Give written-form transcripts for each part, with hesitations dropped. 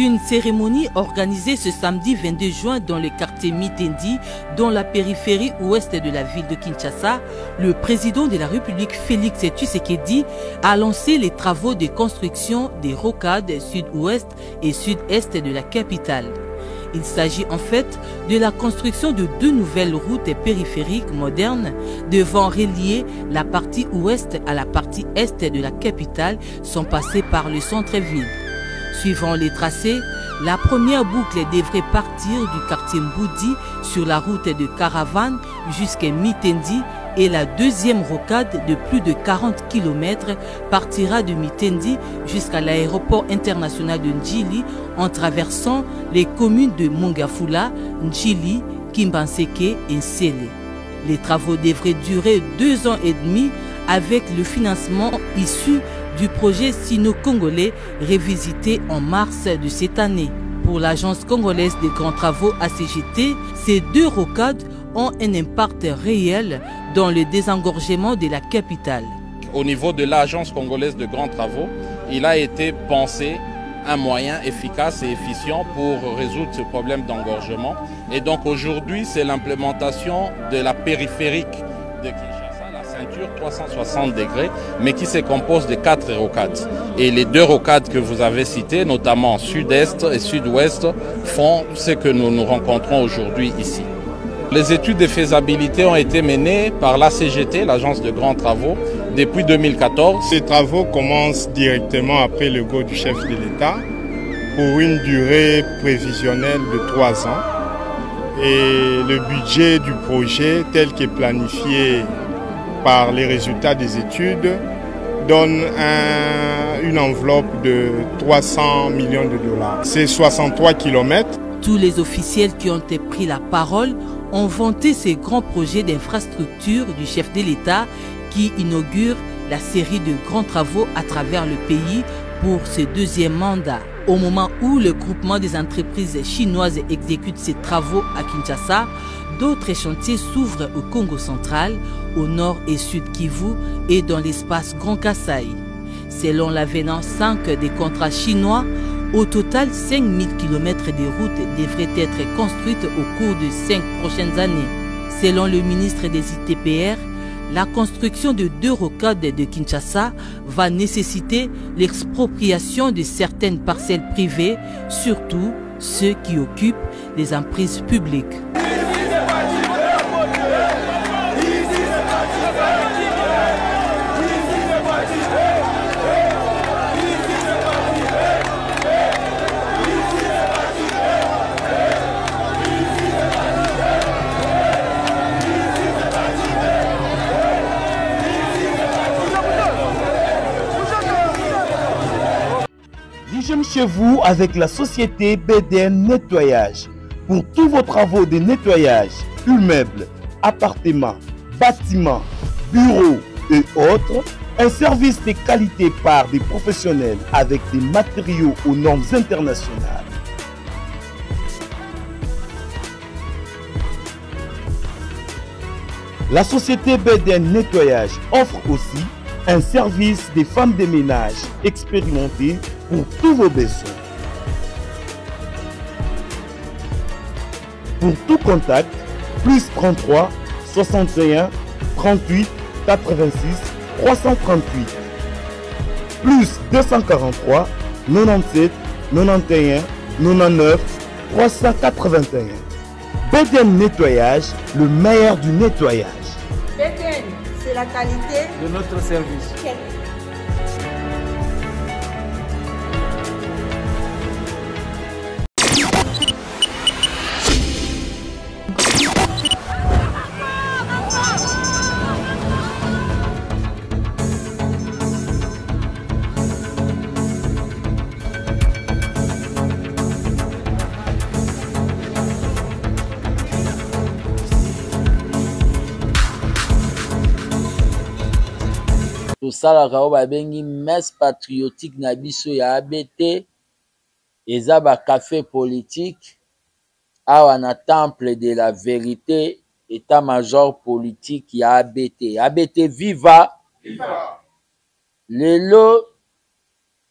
d'une cérémonie organisée ce samedi 22 juin dans le quartier Mitendi, dans la périphérie ouest de la ville de Kinshasa, le président de la République Félix Tshisekedi a lancé les travaux de construction des rocades sud-ouest et sud-est de la capitale. Il s'agit en fait de la construction de deux nouvelles routes périphériques modernes devant relier la partie ouest à la partie est de la capitale sans passer par le centre-ville. Suivant les tracés, la première boucle devrait partir du quartier Mboudi sur la route de Caravane jusqu'à Mitendi et la deuxième rocade de plus de 40 km partira de Mitendi jusqu'à l'aéroport international de Ndjili en traversant les communes de Mongafula, Ndjili, Kimbanseke et Nsele. Les travaux devraient durer deux ans et demi avec le financement issu du projet sino-congolais révisité en mars de cette année. Pour l'Agence congolaise des grands travaux ACGT, ces deux rocades ont un impact réel dans le désengorgement de la capitale. Au niveau de l'Agence congolaise de grands travaux, il a été pensé un moyen efficace et efficient pour résoudre ce problème d'engorgement. Et donc aujourd'hui, c'est l'implémentation de la périphérique de Kinshasa, la ceinture 360 degrés, mais qui se compose de quatre rocades. Et les deux rocades que vous avez citées, notamment sud-est et sud-ouest, font ce que nous nous rencontrons aujourd'hui ici. Les études de faisabilité ont été menées par l'ACGT, l'Agence de grands travaux, depuis 2014. Ces travaux commencent directement après le go du chef de l'État pour une durée prévisionnelle de trois ans. Et le budget du projet tel qu'est planifié par les résultats des études donne un, une enveloppe de 300 millions de dollars. C'est 63 kilomètres. Tous les officiels qui ont pris la parole ont vanté ces grands projets d'infrastructure du chef de l'État qui inaugure la série de grands travaux à travers le pays pour ce deuxième mandat. Au moment où le groupement des entreprises chinoises exécute ses travaux à Kinshasa, d'autres chantiers s'ouvrent au Congo central, au nord et sud Kivu et dans l'espace Grand Kasaï. Selon l'avenant 5 des contrats chinois, au total, 5000 km de routes devraient être construites au cours de cinq prochaines années. Selon le ministre des ITPR, la construction de deux rocades de Kinshasa va nécessiter l'expropriation de certaines parcelles privées, surtout ceux qui occupent les emprises publiques. L'hygiène chez vous avec la société BDN Nettoyage. Pour tous vos travaux de nettoyage, immeubles, appartements, bâtiments, bureaux et autres, un service de qualité par des professionnels avec des matériaux aux normes internationales. La société BDN Nettoyage offre aussi un service des femmes de ménage expérimentées pour tous vos besoins. Pour tout contact, plus 33 61 38 86 338 plus 243 97 91 99 381. BDN Nettoyage, le meilleur du nettoyage. BDN, c'est la qualité de notre service. Tosalaka oyo babengi messe patriotique na biso ya ABT, eza ba cafe politique awa na temple de la verite etat major politique ya ABT. ABT viva! Viva! Lelo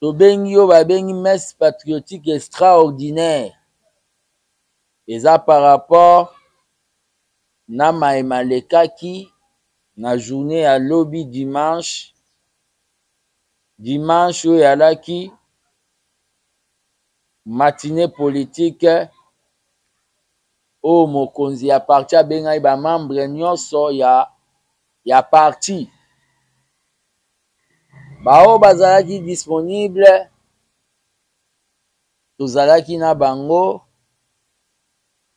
Tobengi oyo babengi messe patriotique extraordinaire. Eza par rapport na maye malekaki na journée ya lobi dimanche. Dimanche oyo eyalaki matinée politique oyo mokonzi ya parti abengaki ba membres nyonso ya parti. Baoyo bazalaki disponible tozalaki na bango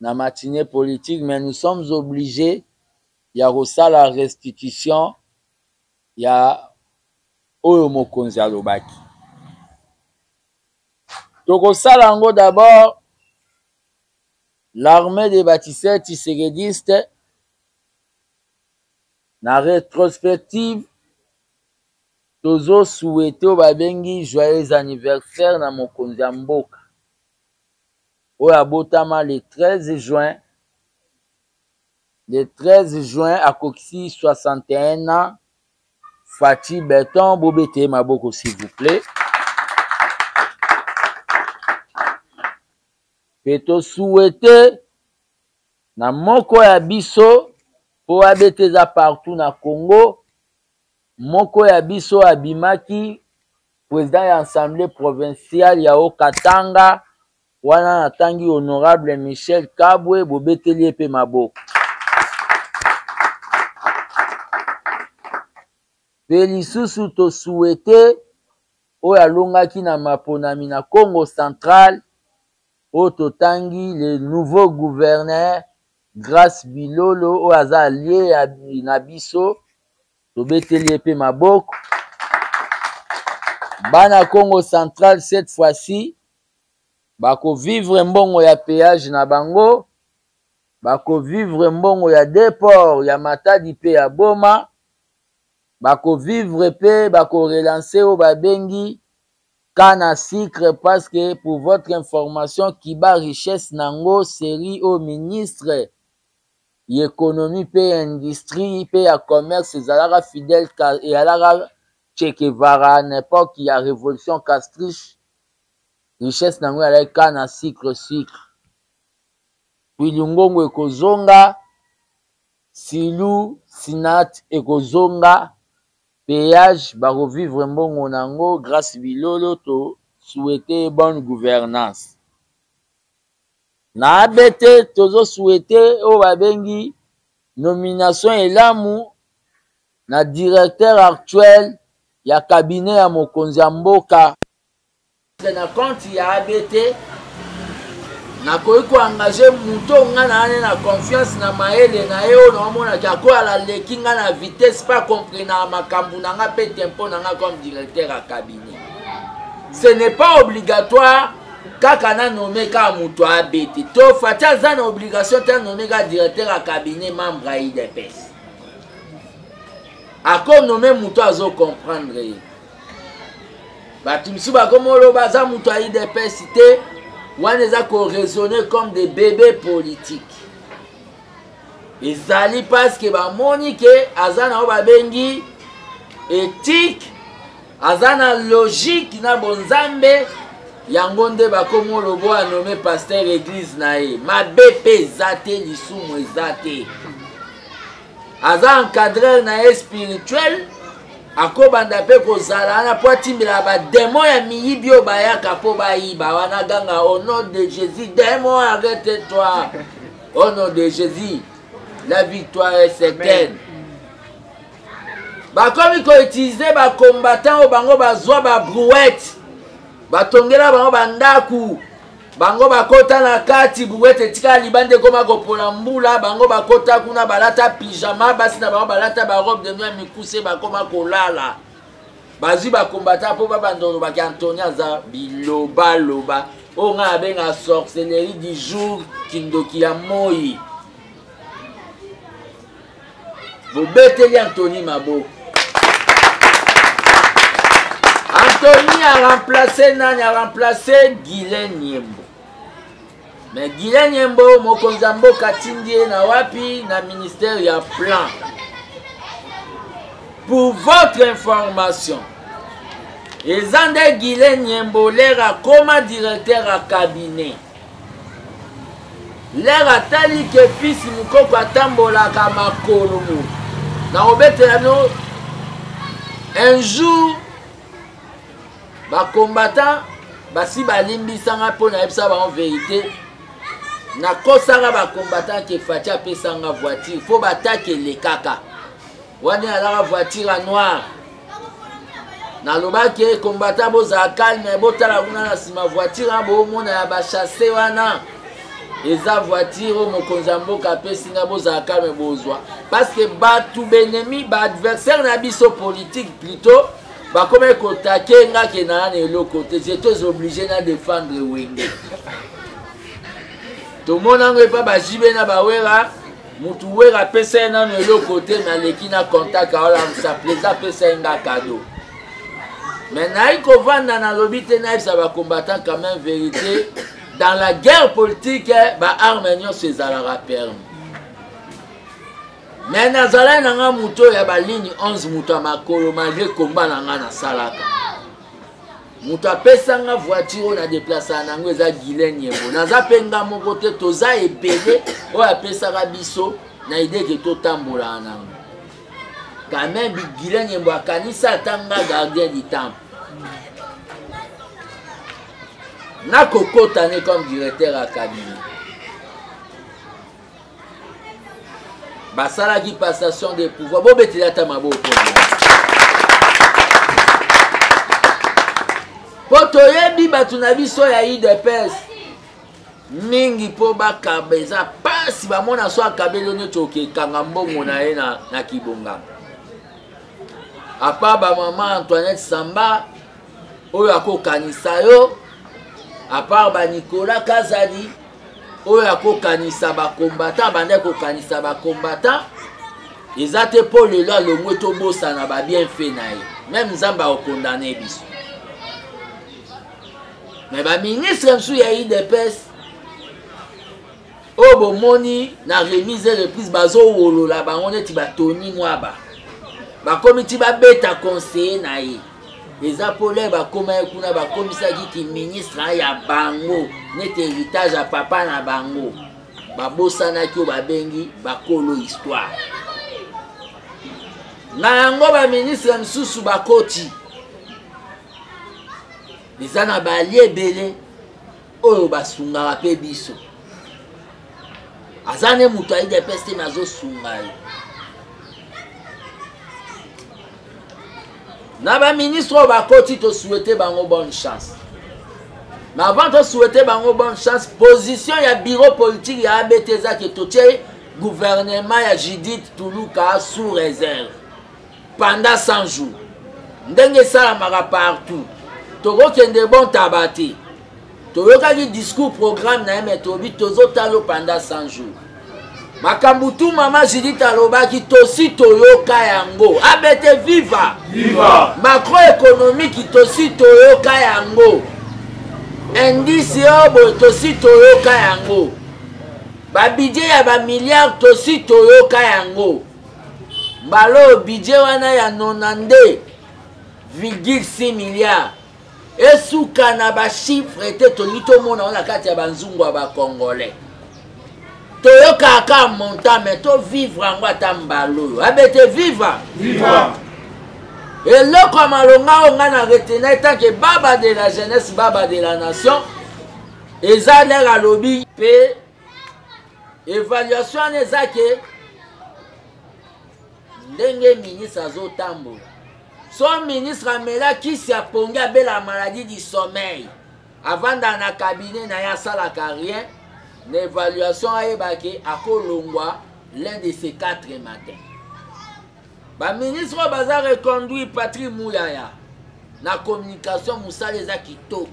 na matinée politique, mais nous sommes obligés ya kosala restitution ya oyo mokonzi alobaki. Tokosala yango d'abord l'armée des bâtisseurs tshisekedistes na rétrospective. Tozo souhaiter oyo babengi joyeux anniversaire na mokonzi ya mboka oyo abotama le 13 juin. Le 13 juin akokisi 61 ans. Fatshi Beton, bobete maboko s'il vous plaît. Pe to souhaiter na moko ya biso po abete eza partout na Congo, moko ya biso abimaki président ya assemblée provinciale ya Haut-Katanga, wana natangi honorable Michel Kabwe, bobeteli ye pe maboko. Pe lisusu to souhaiter oyo alongaki na maponami na Congo central, oyo totangi le nouveau gouverneur Grace Bilolo, oyo aza allié ya na biso, tobeteli ye pe maboko. Bana Congo central cette fois-ci bako vivre mbongo ya péage na bango, bako vivre mbongo ya déport ya Matadi pe ya Boma, bako vivre pe bako relancer oyo babengi canne à sucre, parce que pour votre information Kiba richesse nango série au ministre économie pe industrie pe ya commerce ezalaka fidèle ezalaka Che Guevara à l'époque ya révolution Castriche, richesse nango ezalaki canne à sucre sucre. Puis Lungongo ekozonga, Silu Sinat ekozonga, péage bako vivre mbongo nango grâce Bilolo. To souhaiter bonne gouvernance. Na ABT tozo souhaiter oyo babengi nomination elamu na directeur actuel ya cabinet ya mokonzi ya mboka. Na compte ya ABT nakoki koengage moto oyo nga na ane na confiance na mayele na ye, oyo naomonaki akoyala aleki nga na vitesse pa comprenaka makambo na nga pe tempo na nga comme directeur ya cabinet. Ce n'est pas obligatoire kaka na nommé kaka moto ya ABT. To Fatshi aza na obligation te nommé kaka directeur ya cabinet membre ya UDPS. Ako nommé moto azo comprendre ye. Bato mosusu bakomi oloba aza moto ya UDPS te, wana eza ko raisonner comme des bébés politiques. Ezali parce que bamoni ke aza na oyo babengi éthique, aza na logique na bonzambe, yango nde bakomi oloba oyo anome pasteur église na ye. Mabe mpe eza te, lisumu eza te. Aza encadreur na ye spirituel, akobanda mpe kozala wana mpo atimbelaka ba démon ya miyibi oyo bayaka mpo bayiba wana, ganga au nom de Jésus, démon arrête-toi, au nom de Jésus, la victoire est certaine. Bakomi koutiliser ba combattant oyo bango bazwa ba brouette, batongela bango ba ndaku, bango bakota na kati, brouette etikala libanda ekoma kopola mbula, bango bakota kuna balata pyjama, basi na bango balata ba robe de nuit ya mikuse, bakoma kolala. Bazwi ba combattant mpo babanda olobaki Anthony aza bilobaloba, oyo ngai nabengaka sorcellerie du jour, kindoki ya moi. Bobeteli Anthony maboko. Anthony a remplacé nani? A remplacé Guylain Nyembo. Mais Guylain Nyembo, mokonzi ya mboka atindi ye na wapi? Na ministère ya plan. Pour votre information, Eza nde Guylain Nyembo lere akoma directeur ya cabinet. Lere atali ke fils Mukoko atambolaka makolo mo. Nakobetela bino un jour ba combattants basi balimbisa nga mpo nayebisa bango verite. Nakosaka ba combattants ke Fatshi apesa nga voiture mpo batake elekaka. Wana alaka voiture ya noire. Nalobaki combattant bozala calme, botala kuna na nsima voiture wana boomona ya bachasse wana eza voiture oyo mokonzi ya mboka apesi nga, bozala calme bozwa, parce que bato benemi baadversaire na biso politique plutôt bakomaki kotake nga ke naa na eloko te, j'étais obligé na défendre Wenge. Tomona yango epa ba JB na ba Wera, mutu Wera apesa ye nano eloko te, mais aleki na contact aolamisa président apesa ye nga cadeau. Mais nayi kovanda nalobi te, nayebisa ba combattant quand même vérité, dans la guerre politique ba armes nyonso ezalaka permis. Mais nazalaki na nga moto ya ba ligne 11, moto ya makolo malgré combat na nga nasalaka. Moto apesa nga voiture oyo na déplaçaka na yango eza Guylain Nyembo. Naza mpe nga moko te, toza ebele oyo apesaka biso na idée ke totambolaka na yango. Quand même Guylain Nyembo akanisa ata nga gardien du temple. Nakokota ne comme directeur ya cabinet. Basalaki passation de pouvoir, bobetela ata maboko mpo toyebi bato na biso ya UDPS mingi mpo bakaba eza pasi, bamona so akabeli neti okekanga mbongo na ye na kibongama. Apa ba mama Antoinette Samba oyo akokanisa yo, apart ba Nicolas Kazadi oyo akokanisa ba combattant, abandaki kokanisa ba combattant, eza te mpo lelo alongwe tobosana ba bienfait na ye, meme Nzambe akokondane biso. Mais ba ministre mosusu ya UDPS oyo bomoni na remise et reprise bazowolola bango neti batoni mwaba, bakomi ti babeta conseiller na ye. Eza po lere bakoma ye kuna bakomisaki ki ministre ya bango neti héritage ya papa na bango, babosanaki oyo babengi bakolo histoire na yango. Ba ministre misusu bakoti eza na balie ebele oyo basungaka mpe biso, aza ne moto ya UDPS te, nazosunga ye. Na ba ministre oyo bakoti tosouhaite bango bonne chance, mais avant tosouhaite bango bonne chance, position ya bureau politique ya ABT eza ke totie gouvernement ya Judith Tuluka sous réserve pendant 100 jours, ndenge esalamaka partout. Tokokende bon taba te, toyokaki discours programme na ye, mais tobi tozotalo pendant 100 jours. Makambo tu mama Judith alobaki tosi toyoka yango. ABT viva, viva. Macroéconomique tosi toyoka yango, indice oyo boye tosi toyoka yango, ba budget ya ba milliards tosi toyoka yango. Mbala oyo budget wana ya 92,6 milliards esuka na ba chiffre te, tolingi tomona wana kati ya banzungu ya ba Congolais. Toyokaka montant mais to vivre yango ata mbala oyo. ABT viva, viva. Eloko ya malonga oyo nga na retenir tant que baba de la jeunesse, baba de la nation, eza lere alobi pe évaluation wana eza ke ndenge ministre azotambola. So ministre amela kisi ya pongi, abela maladie du sommeil, avanda na cabinet na ye asalaka rien, na évaluation ayebake akolongwa l'un de ces 4 matins. Ba ministre oyo baza reconduit, Patrick Muyaya na communication mosala eza kitoko,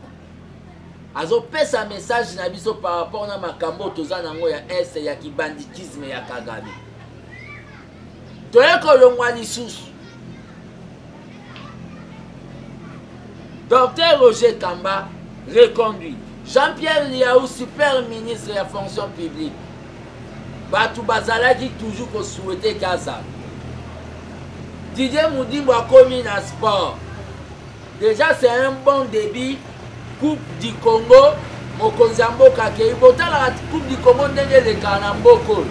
azopesa message na biso par rapport na makambo toza nango ya est ya kibanditisme ya Kagame. Toye kolongwa lisusu Docteur Roger Kamba reconduit, Jean-Pierre Liaou super ministre ya fonction publique, bato bazalaki toujours kosouhaiter Gaza. Didier Mudimbo akomi na sport. Déjà c'est un bon début. Coupe du Congo, mokonzi ya mboka akei. Botalaka Coupe du Congo ndenge elekaka na mboka oyo.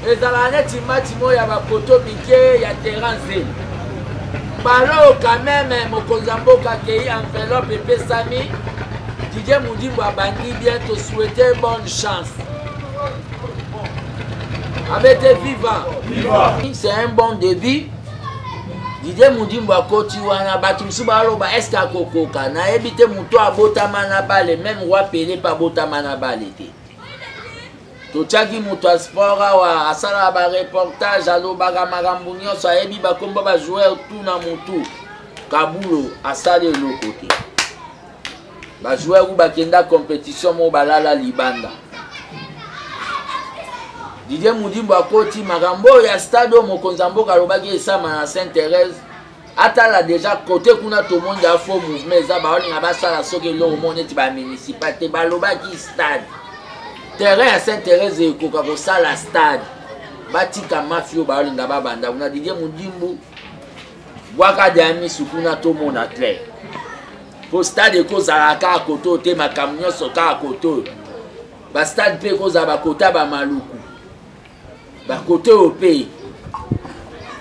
Ezalaka neti match moko ya bapoto mike ya terrain zelo. Mbala oyo quand même mokonzi ya mboka akei, enveloppe epesami. Didier Mudimbu abandi bien, to souhaiter bonne chance. Abete viva. Viva. C'est un bon début. Didier Mudimbu akoti wana bato mosusu baloba eske akokoka nayebi te moto abotama na bale meme roi Pele mpe abotama na bale te totiaki moto ya sport awa asalaka bareportage alobaka makambo nyonso ayebi bakombo bajoueur tu na motu kabulo asali eloko te bajoueur ku bakenda competition moko balala libanda didier mudimbo akoti makambo oyo ya stade oyo mokonzi ya mboka alobaki esama na saint thérèse atala deja kote kuna tomoni ya faux mouvement eza baolinga basala soki eloko moko neti bamunicipal te balobaki stade terrain ya saint thérèse ekoka kosala stade batika mafi oyo baolinga babanda kuna didier mudimbu bwaka deya misu kuna tomona clair mpo stade ekozala kaka kote oyo te makambo nyonso kaka kote oyo bastade mpe ekozala bakota bamaluku bakote oyo mpe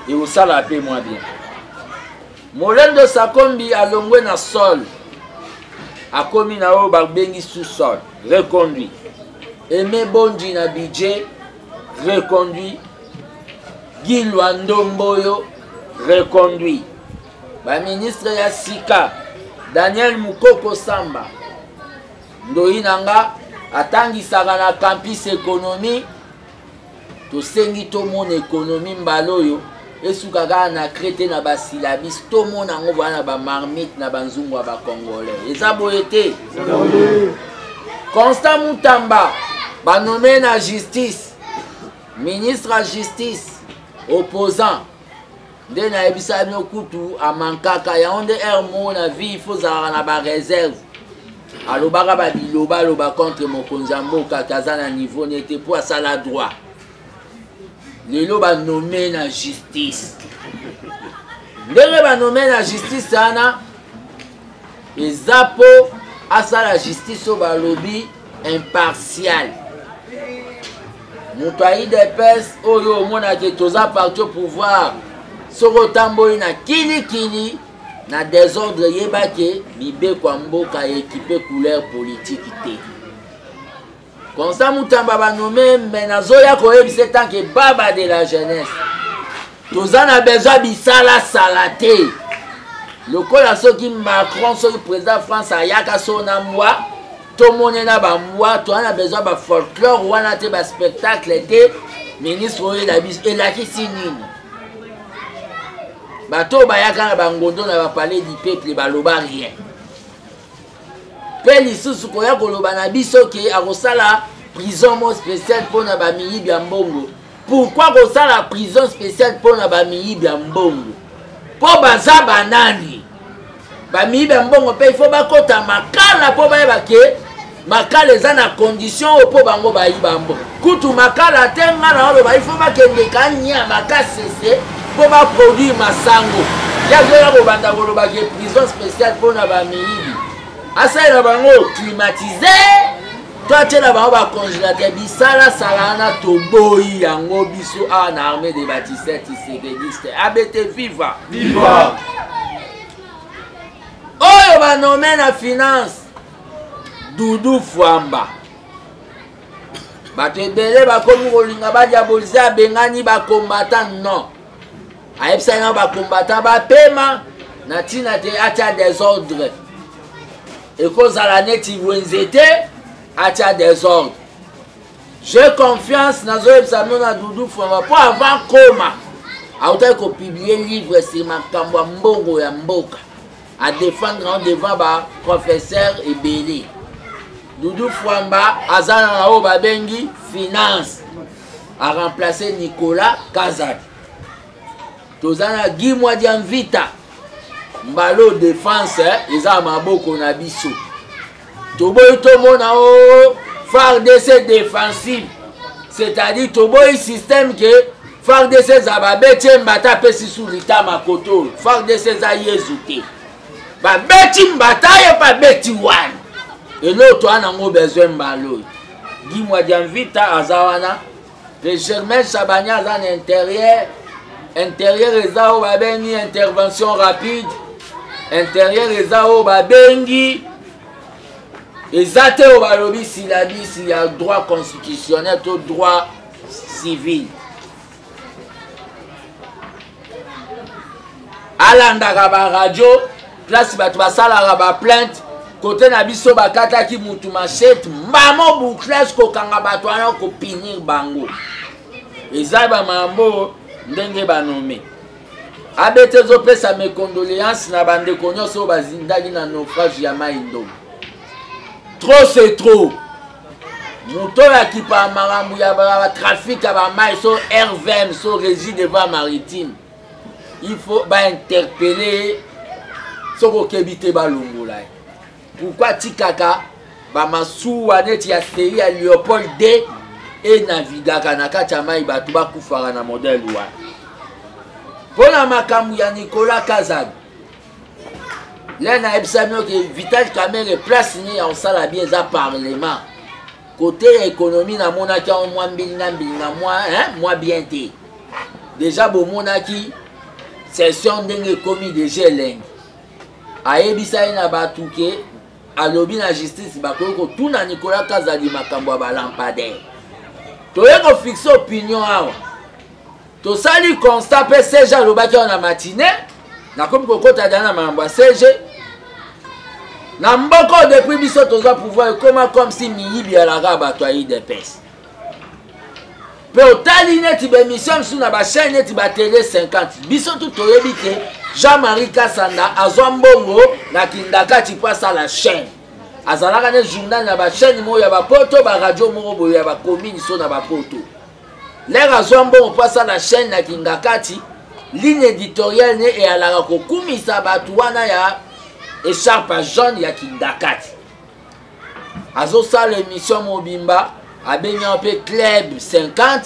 ekosala mpe mwa bien molendo sakombi alongwe na sol akomi na oyo babengi sous sol reconduit aime bondi na budget reconduit Guy Luando Mboyo reconduit. Ba ministre ya sika Daniel Mukoko Samba ndoyi na nga atangisaka na campus économie tosengi tomona économie mbala oyo esuka kaka na krete na basilabis tomona yango wana na bamarmite na banzungu ya bacongolais eza boye te constant mutamba banome na justice Ministre ya justice opposant nde nayebisa bino kutu amankaka yango nde heure moko na vie il faut ozalaka na ba réserve alobaka ba biloba aloba contre mokonzi ya mboka ke aza na niveau ne te mpo asala droit lelo banome na justice ndenge banome na justice wana eza mpo asala justice oyo balobi impartial moto ya idps oyo omonake toza parti au pouvoir soki otamboli na kilikili na desordre yeba ke mibeko ya mboka ekipe couleur politike te Constant Mutamba banome me nazoya koyebisa tant que baba de la jeunesse toza na besoin bisalasala te lokola soki Macron soki président France ayaka so na mbwa tomone na bambwa toza na besoin bafolklore wana te baspectacle te ministre oyo elakisi nini bato oyo bayaka na bangondo na bapalais du peuple baloba rien mpe lisusu koya koloba na biso ke akosala prison mo spéciale mpo na bamiyibi ya mbongo pourkui kosala prison spéciale mpo na bamiyibi ya mbongo mpo baza banani bamiyibi ya mbongo mpe ifo bakota makala mpo bayeba ke makala eza na condition oyo mpo bango bayiba mbo kutu makala te nga na oloba ifo bakende kanya makasese mpo baproduire masango ye azoya kobanda koloba ke prison spéciale mpo na bamiyibi asalela bango climatise to atyela bango bacongélateur bisalasala wana toboyi yango biso awa na armée de baptiste tisekediste abt viva, viva. oyo banome na finance dudu fwamba bato ebele bakomi kolinga badiabolize abengani bacombattant non ayebisaki na bacombattant bapema na ntina te atya desordre ekozala neti wenze te atya desordre j'ai confiance nazoyebisa bino na dudu fwamba mpo avant koma autaki kopublie livre sur makambo ya mbongo ya mboka a défendre yango devant ba professeur ebele dudu fwamba aza na oyo babengi finance a remplace nicolas kazadi toza na guy mwadiamvita mbalo defense eh, eza maboko na biso toboyi tomona o oh, fardc défensive c'est-à-dire toboyi système ke fardc eza babeti ye mbata apesi su litama koto oyo fardc eza yezu te. Babeti mbata ye mpe abeti wana. Eloko toa nango besoin mbala oyo. Guy Mwadiamvita aza wana. Mpe Germain Chabani aza na intérieur. Intérieur eza oyo babengi intervention rapide. Intérieur eza oyo babengi eza te oyo balobi syllabus ya droit constitutionnel to droit civil. Alandaka ba radio place bato basalaka ba plainte kote na biso bakataki mutu machete mbamo bouclage kokanga bato wana kopinir bango eza bamambo ndenge banome abt ezopesa mes condoléances na bandeko nyonso oyo bazindaki na naufrage ya mai ndombe. Trop c'est trop. Moto oyo akipaka makambo ya batrafic ya bamai so rvm so régie de voie maritime, il faut bainterpele ye. Soki okebi te, balongola ye. Pourquoi atikaka bamasuwa neti ya seri ya Léopold d enavigaka na kati ya mai, bato bakufaka na modele wana? Mpo na makambo ya Nicolas Kazadi le nayebisa bino ke Vital Kamerhe place nini ya kosala bien eza parlement. Kote ya économie namonaki yango mwa mbilinga mbilinga, mwa, hein, mwa bien te. Deja bomonaki session ndenge ekomi deja elengi. Ayebisa ye na bato ke alobi na justice bakoki kotuna Nicolas Kazadi makambo ya balampadaire. Toye kofixe opinion awa, tosali constat mpe CG alobaki awa na matine. Nakomi kokota da na makambo ya CG na mboka. Depuis biso tozwa pouvoir, ekoma comme si miyibi alaka bato ya UDPS. Mpe otali neti baémission mosusu na bachaîne neti batele 50, biso tu toyebi ke Jean-Marie Kasanda azwa mbongo na Kindakati mpo asala chaîne. Azalaka ne journal na bachaîne moko ya bapoto, baradio moko boye ya bacommune so na bapoto. Lere azwa mbongo mpo asala chaîne na Kingakati, ligne éditoriale ne eyalaka kokumisa bato wana ya écharpe jaune ya Kingakati. Azosala émission mobimba, abengi yango mpe Club 50.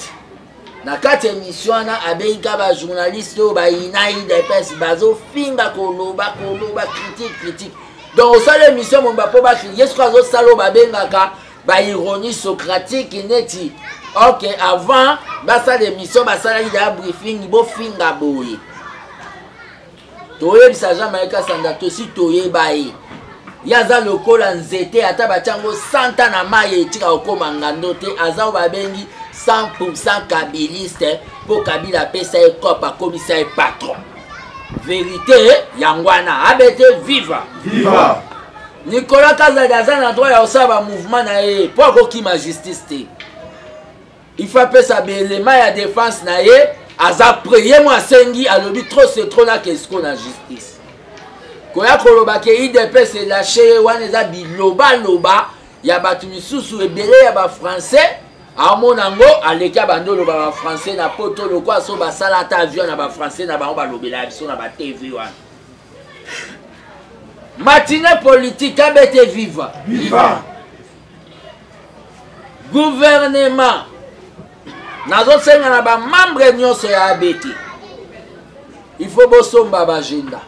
Na kati ya émission wana abengi ka bajournaliste oyo bayina UDPS, bazofinga, koloba koloba, critique critique. Donc osala émission mobimba mpo bacritique ye. Soki azosala oyo babengaka baironie socratique, neti ok, avant basala émission basalaki deya briefing, bofinga boye. Toyebisa Jean Marie Kasanda, tosi toyeba ye. Ye aza lokola nzete, ata batia yango 100 na mai etika kokóma ngando te. Aza oyo babengi 100 kabiliste, mpo Kabila apesa ye cope, akomisa ye patron. Vérité yango wana. ABT viva, viva. Nicolas Kazadi aza na droit ya kosala bamouvement na ye mpo akokima justice te. Il faut apesa baelema ya défense na ye. Aza prêt, ye mo asengi, alobi trop c'est trop, na kesiko na justice. Koya koloba ke UDPS elâche ye wana eza bilobaloba ya bato misusu ebele ya bafrançais. Aomona yango aleki, abandi oloba bafrançais na poto lokola so basala ata avion na bafrançais na bango, balobela biso na batv wana. Matinée politique, ABT viva, viva. Gouvernement, nazosenga na bamembre nyonso ya ABT, il faut bosomba baagenda.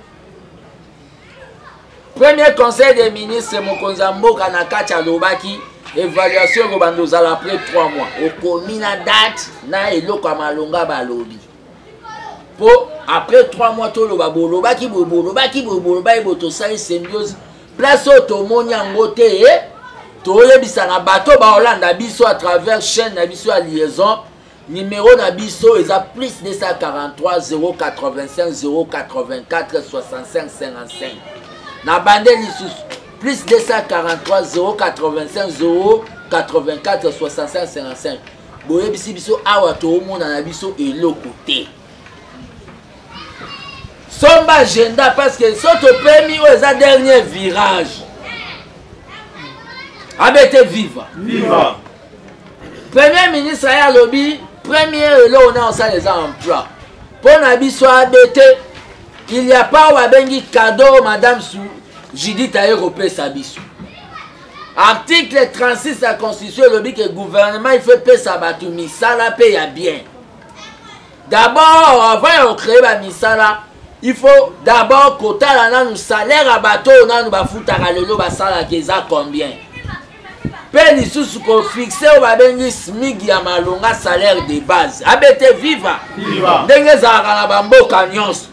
Premier conseil des ministres, mokonzi ya mboka na kati alobaki évaluation ekobanda ozala après 3 mois. Okomi na date na eloko ya malonga balobi mpo après 3 mois toloba bolobaki boye, bolobaki boye, bolobaki boye, tosali symbiose. Place oyo tomoni yango te, toyebisa na bato baolanda biso à travers chaîne na biso ya liaison. Numéro na biso eza plus 243 085 084 65 55. Na bande lisusu, plus 243 085 084 65 55. Boyebisi biso awa toomona na biso eloko te. Somba agenda, parce que so topemi oyo eza dernier virage. ABT viva, viva. Premier ministre aye alobi premier eloko na osala eza emploi. Mpo na biso ABT, il y a pas oyo babengi cadeau. Madame su Judith aye kopesa biso article 36 ya constitution, elobi ke gouvernement il faut epesa bato misala mpe ya bien. D'abord, avant ya kocréer bamisala, Il faut d'abord kotala nanu salaire ya bato oyo nanu bafutaka lelo basalaka eza combien, mpe lisusu kofixe oyo babengi smig ya malonga, salaire de base. ABT viva, Viva. Ndenge ezalaka na bamboka nyonso,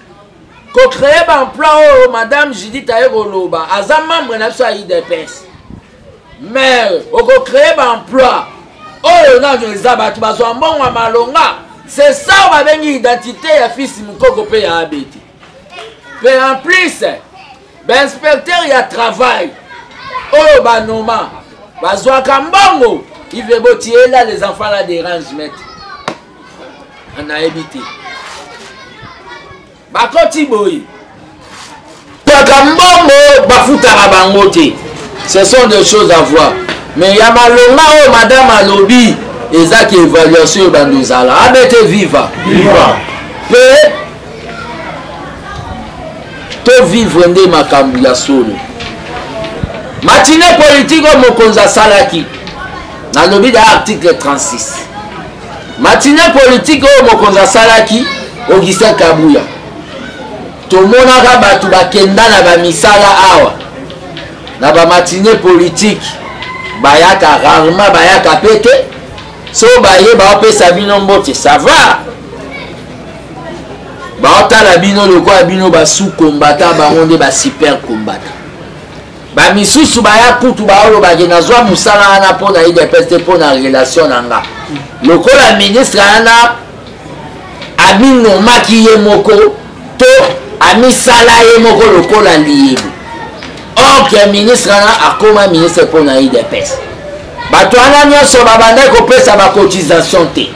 kocreye baemploi oyo madame Judith aye koloba, aza membre na biso ya UDPS, mais okocreye baemploi oyo nano eza bato bazwa mbongo ya malonga. C'est ça oyo babengi identité ya Fils Mokoko mpe ya ABT. Mpe en plus, bainspecteur ya travail oyo banoma bazwaka mbongo. Ive botiela, les enfants la dérange, maître, nayebi te bakoti boye kaka mbongo bafutaka bango te. Ce sont des choses à voir, mais ya malonga oyo madame alobi ezaki évaluation oyo bando ezala. ABT viva, Viva. Mpe tovivre nde makambo ya solo. Matinée politique oyo mokonzi asalaki, nalobi da article 36, matinée politique oyo mokonzi asalaki, Augustin Kabuya, tomonaka bato bakenda na bamisala awa na bamatinée politique, bayaka rarement, bayaka pe te. So baye, baopesa bino mbote, ça va, baotala bino lokola bino basu kombata, bango nde basuper kombata. Bamisusu baya kutu baolobake nazwa mosala wana mpo na UDPS te, mpo na relation na nga lokola ministre wana aminomaki ye moko to amisala ye moko lokola liyebo. Or que ministre wana akoma ministre mpo na UDPS. Bato wana nyonso babandaki kopesa bacotisation te,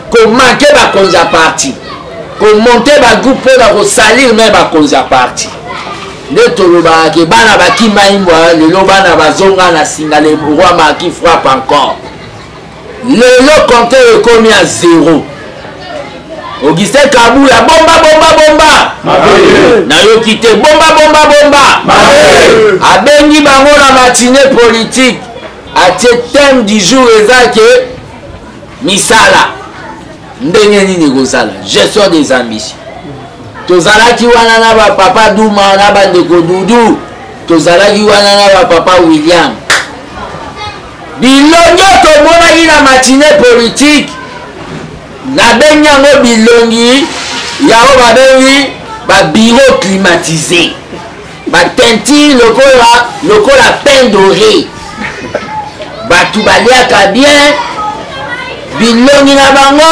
komanke bakonzi ya parti, komonte bagroupe mpo na kosalir me bakonzi ya parti. Nde tolobaka ke bana bakima imbwa, lelo bana bazonga na singa. Le roi marki frappe encore. Lelo compteur ekomi ya zero. Augustin Kabuya, bomba bomba bomba, nayoki te, bomba bomba bomba. Abengi bango na matinée politique, atie thème du jour eza ke misala ndenge nini ekozala, gestion des ambitions. Tozalaki wana na bapapa Duma na bandeko Dudu, tozalaki wana na bapapa William. Bilongi oyo tomonaki na matinée politique, nabengi yango bilongi ya oyo babengi babureau climatisé, bateinture lokola pain doré, bato baliaka bien, bilongi na bango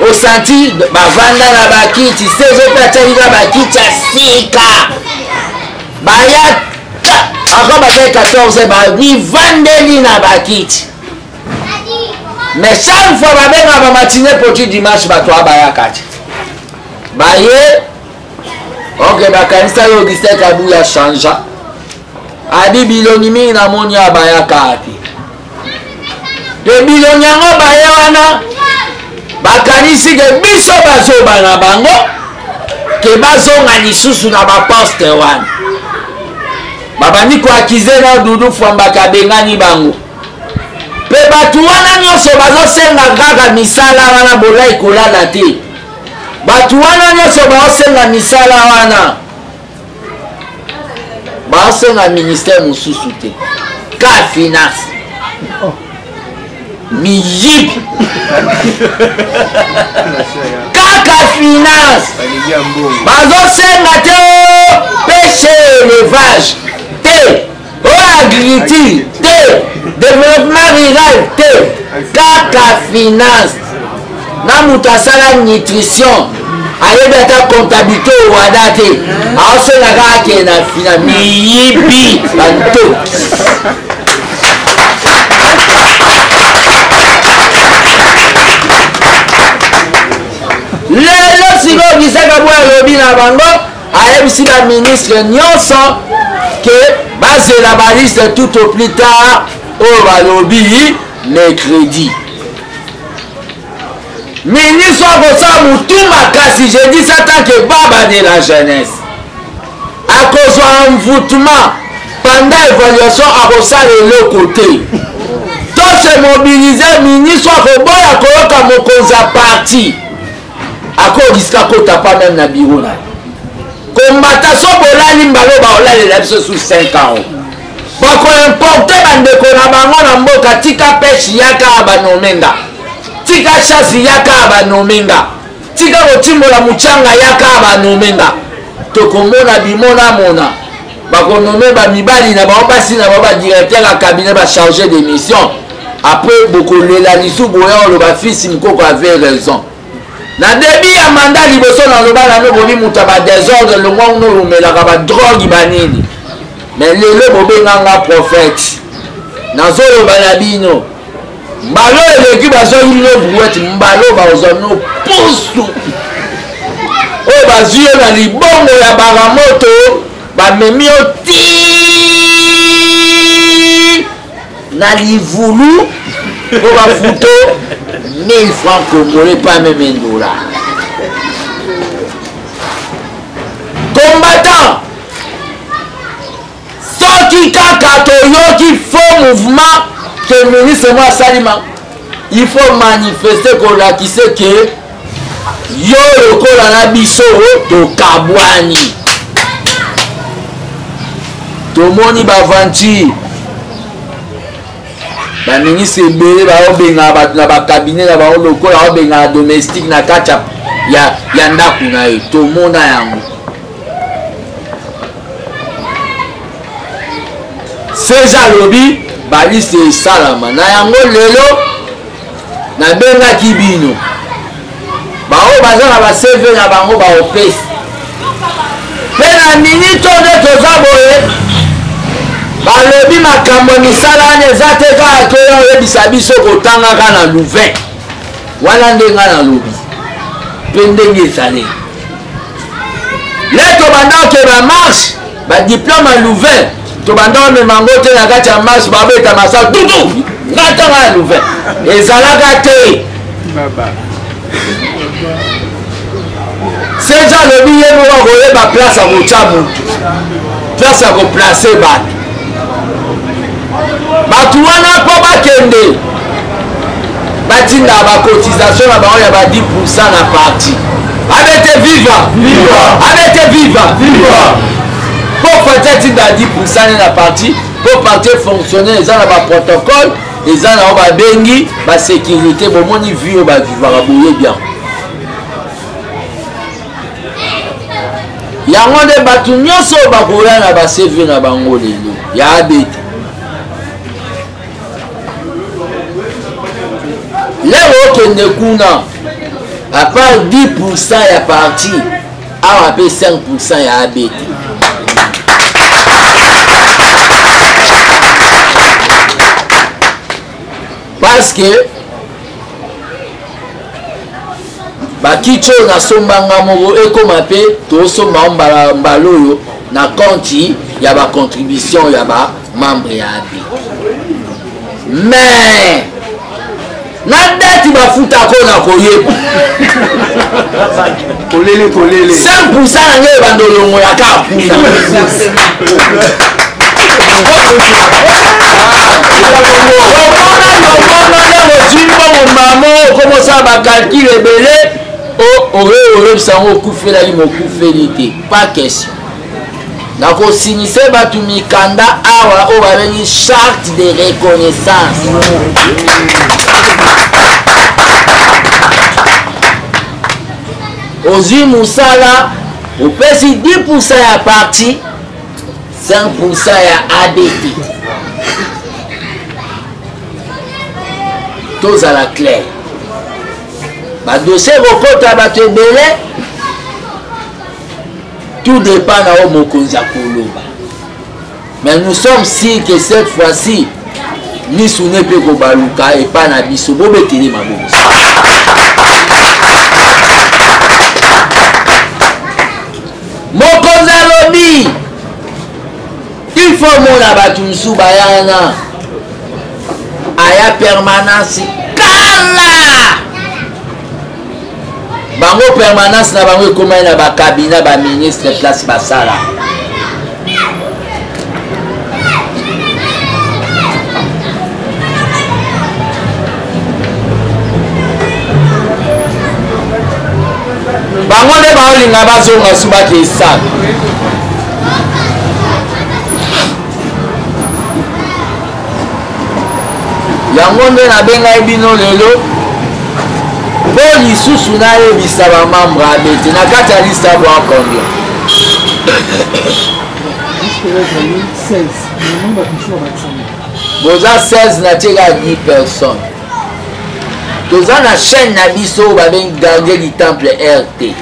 osanti bavanda na bakiti sezo mpe atiaki na bakiti ya sika. Baya ako bazali 14, bamivandeli na bakiti. Mais chaque fois babengaka bamatine poti dimanche, bato aya bayaka te. Baye ok, bakanisa yo Augustin Kabuya changea abi bilongi mingi namoni awa bayaka te. Mpe bilongi yango baye wana, bakanisi ke biso bazoba na bango, ke bazonga lisusu na baposte wana. Babandi koakize na Dudu Fwambaka abengani bango. Mpe bato wana nyonso bazosenga kaka misala wana, bolai kolala te. Bato wana nyonso baosenga misala wana, baosenga ministère mosusu te, ka finance. Miyibi, kaka finance bazosenga te, o pêche élevage te, o agriculture te, développement rural te, kaka finance. Na moto asala nutrition, ayebi ata comptabilité owada te, aosenga kaka akende na fina. Miyibi, bantoki. Lelo sikoyo Bisaka Bwa alobi na bango, ayebisi baministre nyonso ke bazela baliste tout au plus tard oyo balobi mercredi. Ministre akosala motu makasi, je dis ça tant que baba de la jeunesse, akozwa envoûtement pendant évaluation, akosala eloko te. To se mobiliser, ministre akoboya koyoka mokonzi ya parti. Akoriska kota pa meme na bureau na ye. Kombata so bolali mbala oyo baolalela biso sous 5 ans. Bakoimporte bandeko na bango na mboka, tika peshe yaka banome nga, tika chasse yaka banome nga, tika kotimbola muchanga yaka banome nga. Tokomona bimona mona bakonome bamibali na bango, basi na bango, badirecteur ya cabinet, bachargé de mission. Après bokolela lisu boya oloba fils Mukoko avait raison. Na début ya mandat liboso naloba nano bobi moto ya badesordre longwa kuna olumelaka badrogue banini, mais lelo bobenganga prophète. Nazoloba na bino mbalo eleki bazwaki bino brouette, mbalo bazwa bino pusu oyo bazwi yo na libongo ya baramoto, bamemi yo ti na livulu mpo bafuto 1000 francs congolais, pas meme un dollar. Combattant, soki kaka toyoki faux mouvement que ministre mo asalima, il faut manifester kolakisa ke yo lokola na biso tokabwani. Tomoni baventure baministre ebele baobengaka bato na bakabine na bango lokola baobengaka domestique na kati ya ndako na ye. Tomona yango. César alobi baliste esalama na yango. Lelo nabengaki bino baoyo baza na ba CV na bango baopesi mpe na minute oyo nde toza boye, balobi makambo ya misala wana eza te kaka toya oyebisa biso kotangaka na Louvain wana. Nde ngai nalobi mpe ndenge ezali le tobanda oke bamarche, badiplome ya Louvain tobanda omema yango te na kati ya marche, babeta masa tutu. Nga ntanga ya Louvain ezalaka te. Seja alobi ye moko akoyeba place ya kotya motu, place ya koplace bato. Bato wana mpo bakende batinda bacotisation na bango ya ba 10% na parti. Abete viva, abete viva. Mpo parti atinda 10% ne na parti, mpo parti efonctionne, eza na baprotocole, eza na oyo babengi basécurité. Bomoni vie oyo bavivaka, boyebi yango. Yango nde bato nyonso oyo bakoya na ba-CV na bango lelo ya abete. Lero okende kuna, à part 10% ya parti awa mpe 5% ya abt, parce que bakiti oyo nasombanga moko ekóma mpe tosomba mbala mbala oyo na compte ya bacontribution ya bamembre ya AB. Mais na date bafutako na koyeba kolele kolele 5% na ngai ebanda olongola kaka kuna. Omona lomona nde ozwi mbongo mamo okomosala bacalcule ebele, oye oyebisa yango okufelaki mokufeli te. Pas question. Nakosinise bato mikanda awa oyo babengi charte de reconnaissance. Ozwi mosala, opesi 10% ya parti, 5% ya ABT. Tozala clair, badossier ekokota bato ebele, tout dépend na oyo mokonzi akoloba. Mais nous sommes sûrs que cette fois-ci misu ne mpe kobaluka epai na biso. Bobetele maboko. Mokonzi alobi il faut mona bato mosusu bayana aya permanence kala bango, permanence na bango ekomai na bakabina baministre place basala. Bazolinga bazonga su bakesana. Yango nde nabengai bino lelo mpo lisusu nayebisa bamembre abete na kati ya liste ya bwa combien? Boza 16 na tie kaka 10 personnes. Toza na chaîne na biso oyo babengi Gardien du Temple RT.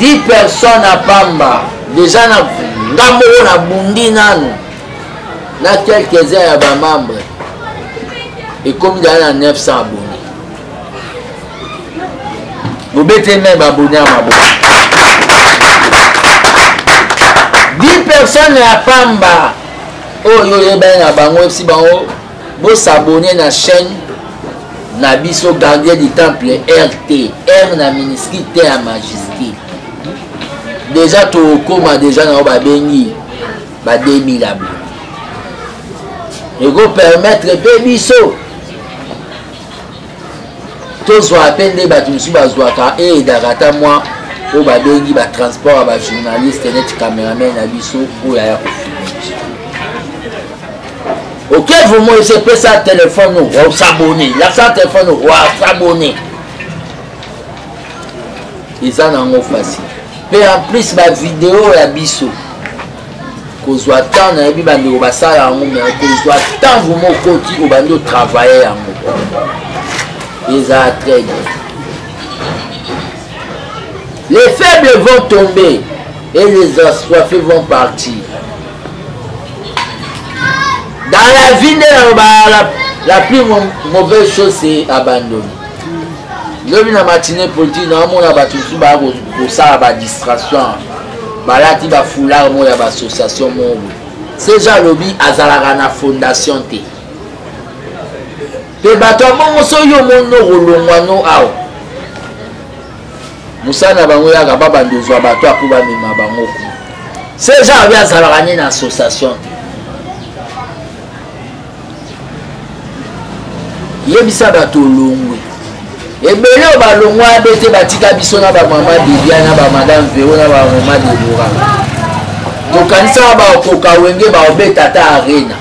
10 personnes na pamba deja na nga moko nabundi nanu na quelques-uns ya bamembre ekomi deja na 900 abonné. Bobete me babone ya maboko. 10 personnes ya pamba oyo oyebani na bango, oyebisi bango bosabone na chaîne na biso Gardien du Temple RT, R na minuscule, T ya majuscule. Deja tokoma deja na oyo babengi ba 2000 abonné. Eko permettre mpe biso tozwa mpe nde bato mosusu bazwaka, eyedaka ata mwa oyo babengi batransport ya bajournaliste neti cameraman na biso oyo aya kofilme biso. Ok, vraiment, ese pesa telefone osabone, lakisa telefone osabone, eza nango facile. Mpe en plus bavideo ya biso kozwa temps, nayebi bandeko basala yango, mais kozwa temps vraiment okoti obandi otravaille yango eza très bien. Les faibles vont tomber et les assoiffés vont partir. Dans la vie, la, la plus mauvaise chose, c'est abandonner. Lobi na matinée politique, naomona bato mosusu baya kosala badistraction, balati bafoulard moko ya baassociation moko boye. Seja alobi azalaka na fondation te. Mpe bato ya bongo soki omoni okolongwa no awa, mosala na bango yaka babanda ozwa bato apo bamema bango kuna. Seja alobi azalaka nde na association te. Yebisa bato olongwe ebele oyo balongwa abe te, batika biso na bamama Bibia na bamadame Vero na bamama Debora. Tokanisaka bakoka wenge baobeta ata arena,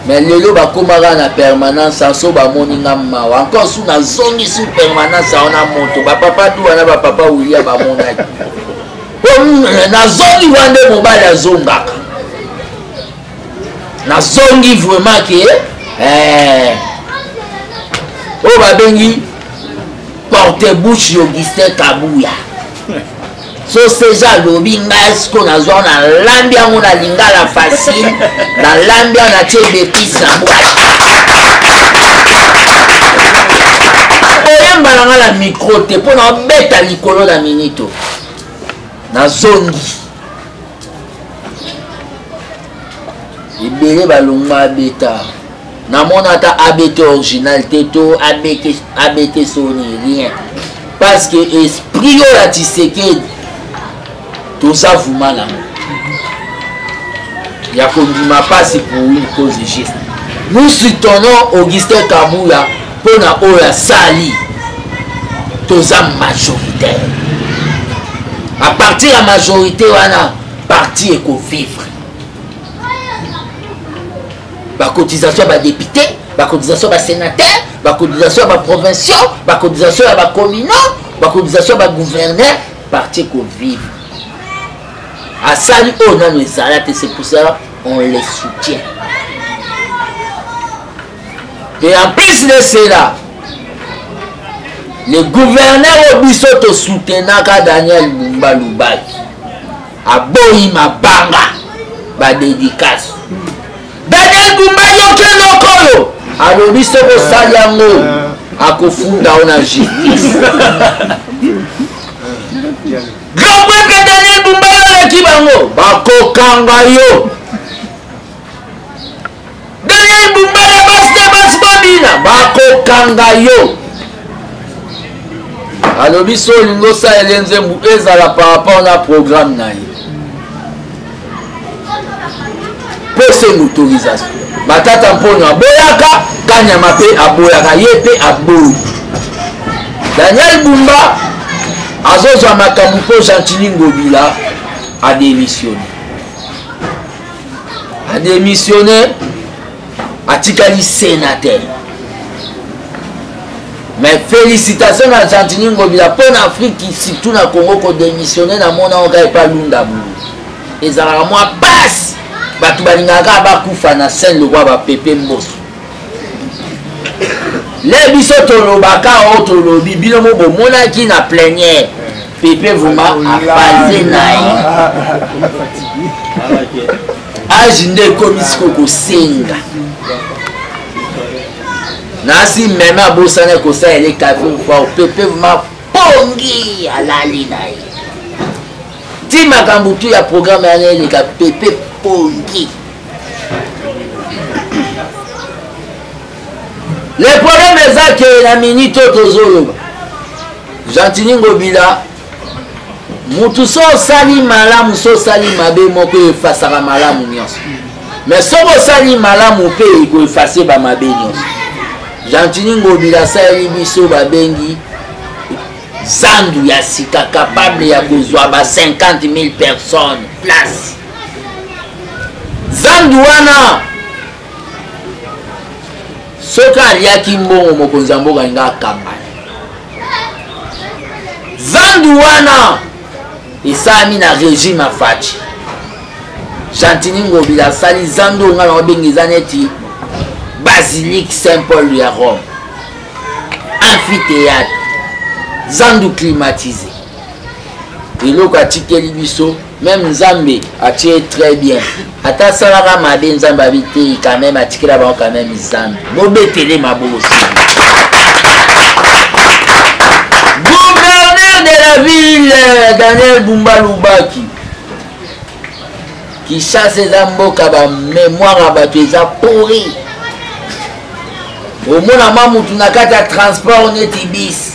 mais lelo bakomaka na permanence anso bamoni nga mawa encore su nazongi su permanence yango na moto bapapa Duwa na bapapa William bamonaki po nazongi wana nde mobali azongaka. Nazongi vraiment ke oyo babengi porte bouche Augustin Kabuya. So seja alobi ngai siko nazwa nalambi yango na lingala facile, nalambi yango natie bepise na bwaki oyemba na ngai na micro te mpo na obeta likolo na minito. Nazongi ebele balongwa abeta, namona ata ABT original te to ABT, ABT soni rien, parce que esprit oyo ya Tshisekedi toza vuma nango ya kondima pasi pour une cause juste. Nous soutenons Augustin Kabuya mpona oyo asali, toza majoritaire. À partir ya majorité wana parti ekovivre. Bacotisation ya badepute, bacotisation ya basénateur, bacotisation ya baprovinciaux, bacotisation ya bacommunaux, bacotisation ya bagouverneur, parti ekovivre. Asali oyo nano ezala te, c'est pour ça on les soutient. Et en plus de cela, le gouverneur oyo biso tosoutenaka Daniel Bumba Lubaki aboyi mabanga badédicace. Daniel Bumba yoki eloko oyo alobi, soki osali yango akofunda yo na justice. Grand prêtre Daniel Bumba yo oleki bango, bakokanga yo. Daniel Bumba ya basi te basi bobina, bakokanga yo. Alobi so olingi osalela nzembo ezala par rapport na programme na ye mpo esenga autorisation. Matata Mpono aboyaka, Kanyama mpe aboyaka, ye mpe aboyi. Daniel Bumba Azozwa makambo mpo Gentiny Ngobila adémissionne. Adémissionne, atikali sénateur. Mais félicitations na Gentiny Ngobila mpo na Afrique, surtout na Congo, kodémissionne na mona oka epa Lunda Bulu. Ezalaka mwa pasi, bato balingaka kaka bakufa na scène lokola bapepe mboso. Le biso tolobaka oyo tolobi, bino mo bomonaki na plénière pepe vraiment afaze na ye age nde ekomi siko kosenga nasi meme abosana kosalela kafe fort pepe vraiment pongi alali na ye ti makambo tu ya programme yana eleka pepe pongi. Le problème eza ke na minute oyo tozoloba, Gentiny Ngobila mutu so osali malamu so osali mabe moko efasaka malamu nyonso, mais soki osali malamu mpe ekoefase bamabe nyonso. Gentiny Ngobila asaleli biso babengi zandu ya sika capable ya kozwa ba 50 000 personnes place zandu wana. Soki aliaki mbongo mokonzi ya mboka alinga akangana. Zandu wana esalami na régime ya Fatshi. Gentiny Ngobila asali zandu oyo ngai nakobenga eza neti basilique Saint Paul ya Rome, amphithéâtre, zandu climatisé. Eloko atikeli biso même Nzambe atie très bien, ata asalaka mabe Nzambe abi te quand même atikela bango quand même Nzambe. Bobetele maboko. Gouverneur de la ville Daniel Bumba Lubaki, Kinshasa eza mboka ba mémoire ya bato eza pourri. Omona mwa mutu na kati ya transport neti bis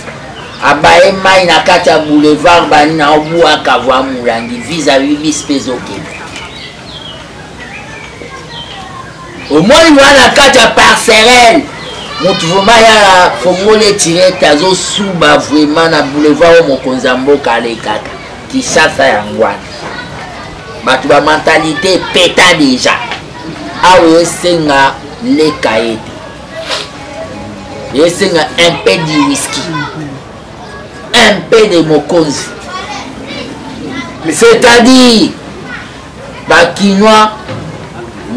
abaye mai na kati ya boulevard bani na obwaka vwa mulangi vis-à-vis bis mpe ezokende. Omoni wana na kati ya parcerelle motu vraimen ya fongoli etirete azosuba vraimen na boulevard oyo mokonzi ya mboka alekaka. Kinshasa yango wana bato ba mentalité epeta deja awa, esenga leka ye te, esenga un peu du whisky, un peu de mokonzi, c'est-à-dire bakinois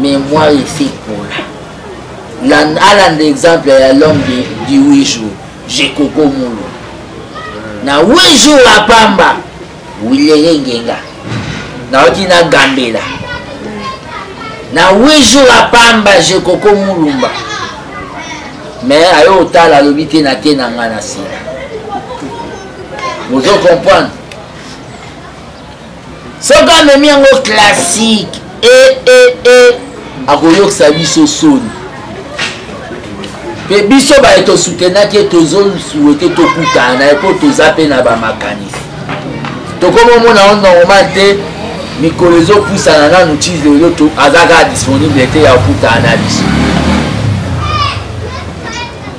mémoire esekola. Alanda exemple ya l'homme du 8 jours Jekoko Mulu na 8 jours apamba wilere ngenga nayoki na gambela na 8 jours apamba Jekoko Mulumba, mais ayo otala alobi te na te na nga na sila. Bozo comprendre soki amemi yango classique e e e akoyokisa biso soni mpe biso baye tosutenaki ye tozosuete tokutana na ye mpo toza mpe na bamakanisi tokomomona yo normal te. Mikolo ezopusana nanu ti lelo aza kaka disponible te ya kokutana na biso.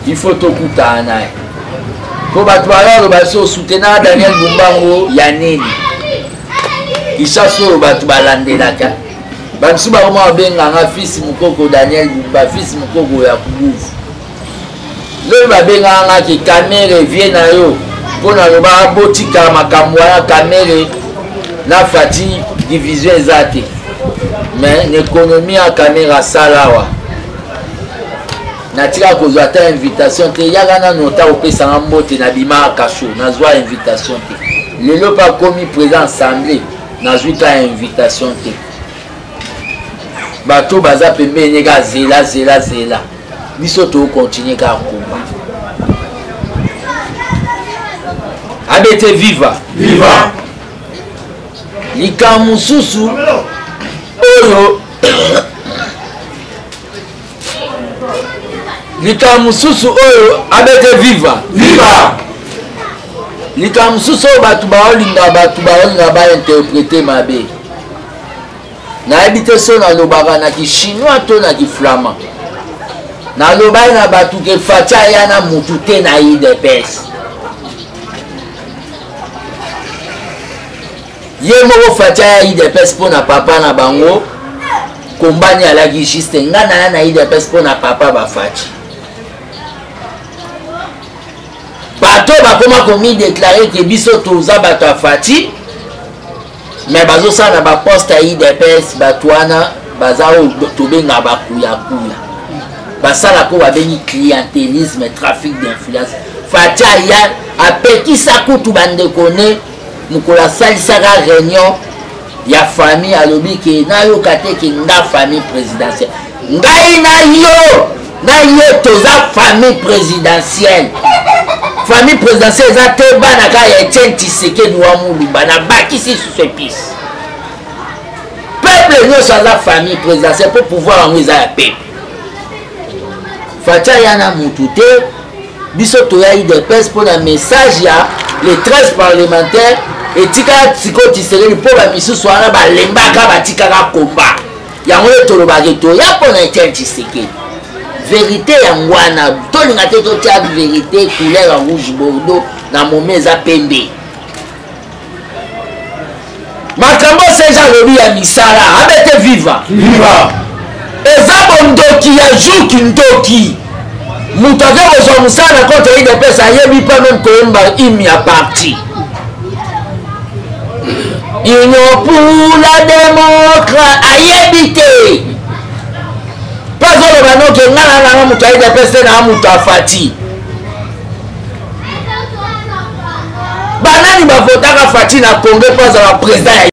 Il faut tokutana na ye mpo bato bayoloba biso osutena Daniel Bumbango ya nini. Kinshasa oyo bato balandelaka bamisusu bakoma babenganga fils mokoko Daniel Bumba, fils mokoko ya nguvu. Lobi babengaka nga ke Kamere vie na yo mpo nalobaka botika makambo wana Kamere na Fati division eza te, mais na économie ya Kamere asala awa natika kozwa ata invitation te. Yaka nanu ota kopesanga mbote na bimaka kasho, nazwa invitation te. Lelo mpe akomi président assemblée, nazwi ka invitation te. Bato baza pembeni kaka zela zela zela, biso tokontinue kaka komba. ABT viva viva. Likambo mosusu oyo, likambo mosusu oyo ABT viva viva. Likambo mosusu oyo bato baolinga, bato baolinga bainterprete mabe, nayebi te so nalobaka na kishinois to na kiflama. Nalobaki na bato ke Fatshi aya na mutu te na UDPS. Ye moko Fatshi aya udps mpo na papa na bango kombani alaki juste nga naya na udps mpo na papa ba Fatshi. Bato bakoma komideklare ke biso toza bato ya Fatshi me bazosala na baposte ya udps bato wana baza oyo tobengaka bakuyakuya basalaka oyo babengi clientelisme trafic d'influence Fatshi aya apekisa kutu bandeko ne mokolo asalisaka réunion ya famille alobi ke nayoka te ke nga famille présidentielle ngai na yo na ye toza famille présidentielle famille présidentielle eza te bana kaka ya etienne tshisekedi wa mulumba nabakisi susu epice peuple nyonso aza famille présidentielle mpo pouvoir yango eza ya peuple Fatshi aya na mutu te biso toya udps mpo na message ya les 13 parlementaires etikala sikoyo Tshisekedi mpo bamisusu wana balembaka batikaka komba yango nde tolobaka toya mpo na Etienne Tshisekedi verite yango wana tolinga te totia verite couleur ya rouge bordeaux na momi eza pembe makambo serge alobi ya misala abete viva viva eza bondoki ya jour kindoki moto ake kozwa mosala na compte ya idps ayebi pa meme koyemba hymne ya parti union pour la démocratie ayebi te mpo azoloba noke ngai na nanga moto ya idps te naa moto afati banani bavotaka fati na congo mpo azala président ya.